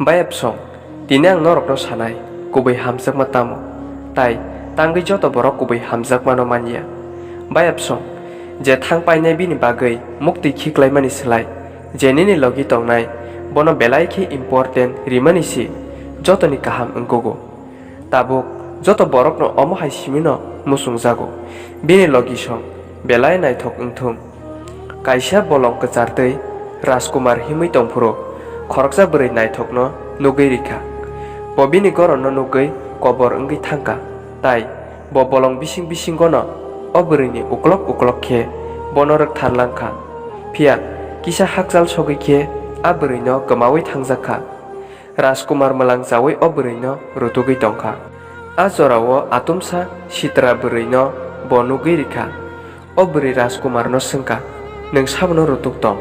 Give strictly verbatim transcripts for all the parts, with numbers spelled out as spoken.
Bayapsong, tini ang norokno sanai, kubui hamjakma tamo? Tai tangwi joto borok kubui hamjakmano manya. Bayapsong, je thang painai bini bagwi muktwi khiklaimani slai, je nini logi tongnai, bono belai khe important rimani si jotoni kaham wngkugo. Tabuk joto borokno omo hai simino muchungjago, bini logisong belai naithok wngthung. Kaisa bolong kwchartwi Rajkumar himwi tongphuru khoroksa bwrwi naithokno nugwi rikha. Bo bini goronno nugwi kobor wngwi thangkha, tai bo bolong bising bisingono o bwrwini uklok uklok khe bono rwktharlangkha. Phiya kisa hakchal sogwi khe a bwrwino kwmaui thangjakha. Rajkumar mwlang chaui o bwrwino rutugwi tongkha. A jorao atumsa sitra bwrwino bo nugwi rikha. O bwrwi Rajkumarno swngkha, "Nwng sabono rutuk tong?"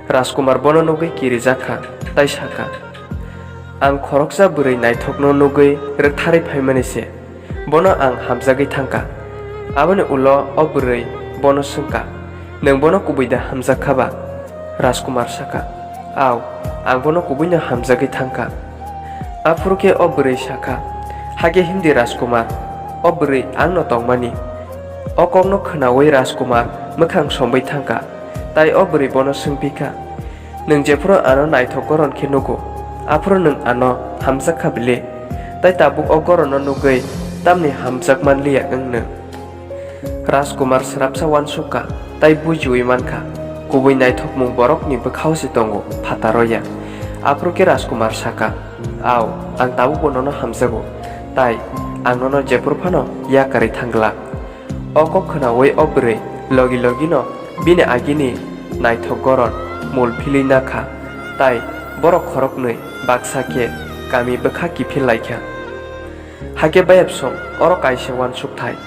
Rajkumar bono nugwi kirijakha, tai sakha, "Ang khoroksa bwrwi naithokno nugwi rwktharwi phaimani se." Bono ang hamjagwi thangkha. Aboni ulo o bwrwi bono swngkha, "Nwng bono kubui da hamjak kha ba?" Rajkumar sakha, "Au, ang bono kubuino hamjagwi thangkha." Aphuru khe o bwrwi sakha, "Hakhe himdi Rajkumar, o bwrwi angno tongmani." O kokno khwnaui Rajkumar mwkhang somwi thangkha, tai o bwrwi bono swngpikha, "Nwng jephuru ano naithok goron khe nugo, aphuru nwng ano hamjak kha bile? Tai tabuk o goronno nugwi tamni hamjak manliya wng nwng?" Rajkumar swrapsa uansukha, tai bujiui mankha, kubui naithokmung borokni bwkhao se tongo, phataro ya. Aphuru khe Rajkumar sakha, "Au, ang tabukbo nono hamjago, tai ang nono jephuru phano yakarwi thang glak." O kok khwnaui o bwrwi logi logino bini agini naithok goron mul philwi nakha, tai borok khoroknwi baksa khe kami bwkha kiphil laikha. Hakhe Bayapsong, oro kaisa uansukthai.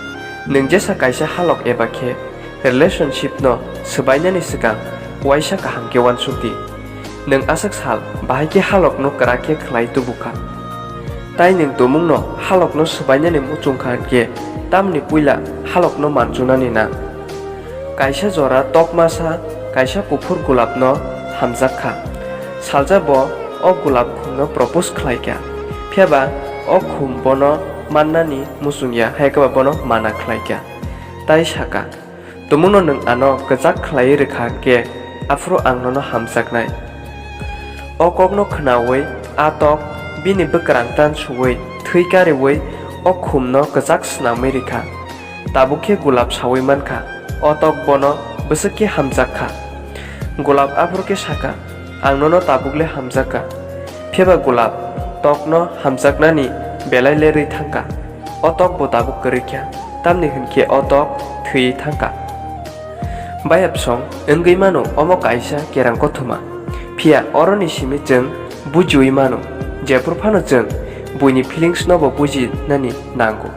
Nwng jesa kaisa halok eba khe relationship no swbainani swkang uaisa kaham khe uansukdi. Nwng aswk sal bahai khe halokno kwrak khe khlai tubukha. Tai nwng tumungno halokno swbainani muchungkha khe tamni puila halokno manchunani nang. Kaisa jora tokmasa kaisa kuphur gulapno hamjak kha. Salsa bo o gulap khumno propose khlai kha. Phiyaba o khum bono mannani muchung ya, hai khe ba bono mana khlai kha. Tai sakha, "Tumungno nwng ano kwchak khlaiwi rwkha khe, aphuru ang nono hamjaknai." O kokno khwnaui a tok bini bwkrang tan suui thwi kariui o khumno kwchak snamwi rikha. Tabuk khe gulap saui mankha, o tok bono bwswk khe hamjak kha. Gulap aphuru khe sakha, "Ang nono tabuk le hamjak kha." Phiyaba gulap tokno hamjaknani belai le rwi thangkha. O tok bo tabuk kwrwi kha, tamni hwn khe o tok thwiwi thangkha. Bayapsong wngwi mano omo kaisa kerang kothoma. Phiya oroni simi chwng bujiui mano. Jephuru phano chwng buini feelings no bo bujinani nango.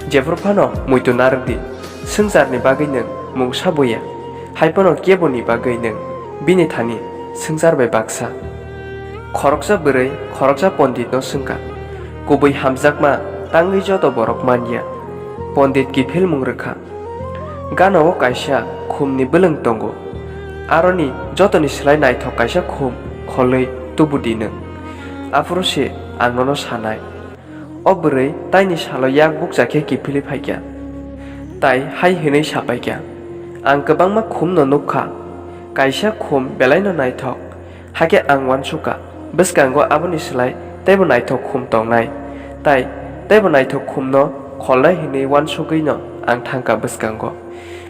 Jephuru phano muitu narwk di. Swngcharni bagwi nwng mungsa buya. Hai phano keboni bagwi nwng bini thani swngchar bai baksa. Khoroksa bwrwi khoroksa ponditno swngkha, "Kubui hamjakma tangwi joto borok manya." Pondit kiphilmung rwkha. Ganao kaisa khumni bwlwng tongo. Aroni jotoni slai naithok kaisa khum kholwi tubudi nwng. Aphuru se ang nono sanai. O bwrwi taini salo yak bukcha khe kiphilwi phaikha. Tai hai hwnwi sapaikha, "Ang kwbangma khumno nukkha. Kaisa khum belaino naithok. Hakhe ang uansukha, bwskango aboni slai teibo naithok khum tongnai, tai teibo naithok khumno kholnai hwnwi uansugwino ang thangkha bwskango.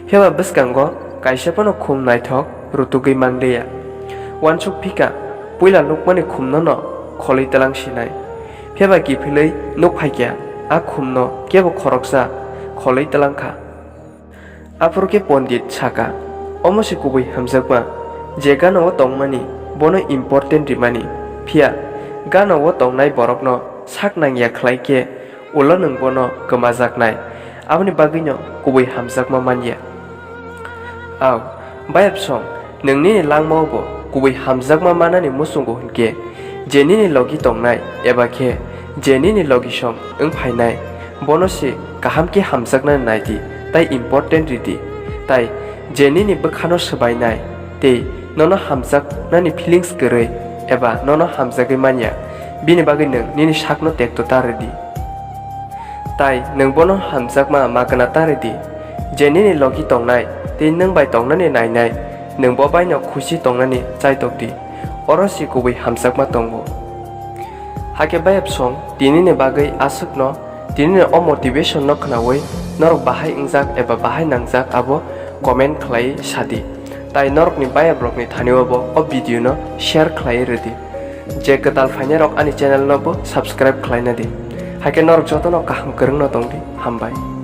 Phiya ba bwskango kaisa phano khum naithok rutugwi manliya. Uansuk phika, puila nukmani khumnono kholwi twlang sinai. Phiya ba kiphilwi nuk phaikha, a khumno kebo khoroksa kholwi twlang kha." Aphuru khe pondit sakha, "Omo se kubui hamjakma, je ganao tongmani bono important rimani, phiya ganao tongnai borokno sak nangya khlai khe ulo nwng bono kwmajaknai, aboni bagwino kubui hamjakma manya." Au, Bayapsong, nwng nini langmao bo kubui hamjakma manani muchungo hwn khe, je nini logi tongnai eba khe je nini logisong wng phainai, bono se kaham khe hamjaknani nai di, tai important ridi. Tai je nini bwkhano swbainai tei nono hamjaknani feelings kwrwi eba nono hamjagwi manya, Bini bagwi nwng nini sakno tekto ta rwdi. Tai nwng bono hamjakma magwna ta rwdi, je nini logi tongnai tei nwng bai tongnani nainai, nwng bo baino khusi tongnani chaitokdi. Oro se kubui hamjakma tongo. Hakhe bayapsong tinini bagwi aswkno, tinini o motivation no khnaui norok bahai wngjak eba bahai nangjak abo comment khlai sadi. Tai norokni bayaprokni thani-o bo o video no share khlai rwdi. Je kwtal phainairok ani channel no bo subscribe khlaina di. Hakhe norok jotono kaham kwrwngno tongdi. Hambai.